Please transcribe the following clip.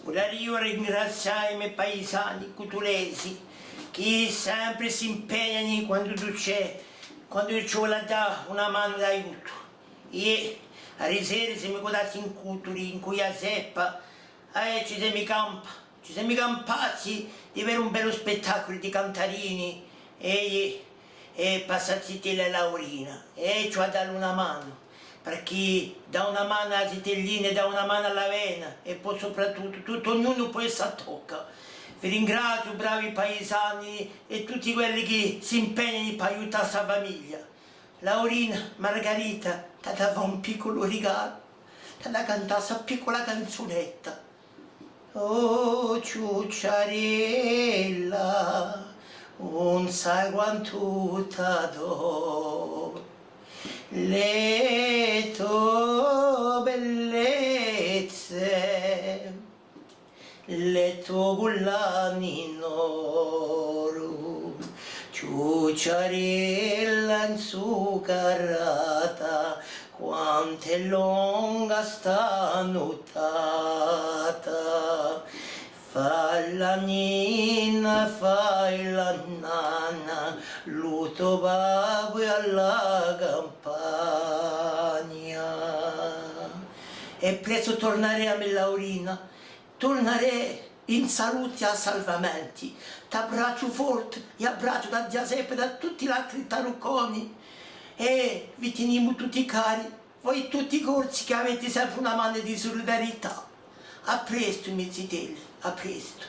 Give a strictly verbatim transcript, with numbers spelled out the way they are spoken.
Vurria ringrazià i me paisani cutulesi, chì sempri s'impegnani quandu ci hè, quandu ci vole à dà una manu d'aiutu. Iè, arisera semu cudati in Cutuli, incù a zeppa, eh, ci semu campa-, ci semu campati di veda un bellu spettaculu di cantarini, è, è passa a zitella Laurina, è ci vole à dalli una manu, perchè dà una manu à a zitellina, dà una manu à l'avena, è po soprattuttu, tuttu ognunu po essa tocca. Vi ringraziu, bravi paisani, è tutti quelli chì s'impegnani pà aiutà sta famiglia. Laurina, Margarita, t'aghju da fà un picculu rigalu, t'aghju da cantà sta piccula canzunetta. O ciucciarella, ùn sai quantu t'adoro, le to bellezze, le to cullane in oru, ciucciarella inzuccarata, quant'hè longa sta nuttata. Fà la nina, fà la nana, lu to babbu hè à la campagna. È prestu turnarè, a me Laurina, turnarè in saluti è à salvamenti. T'abbracciu forti, è abbracciu da zia Zeppa è da tutti l'altri tarucconi. È vi tinimu tutti cari, voi tutti i Corsi chì aveti sempri una manu di sulidarità. À prestu, i me zitelli, à prestu.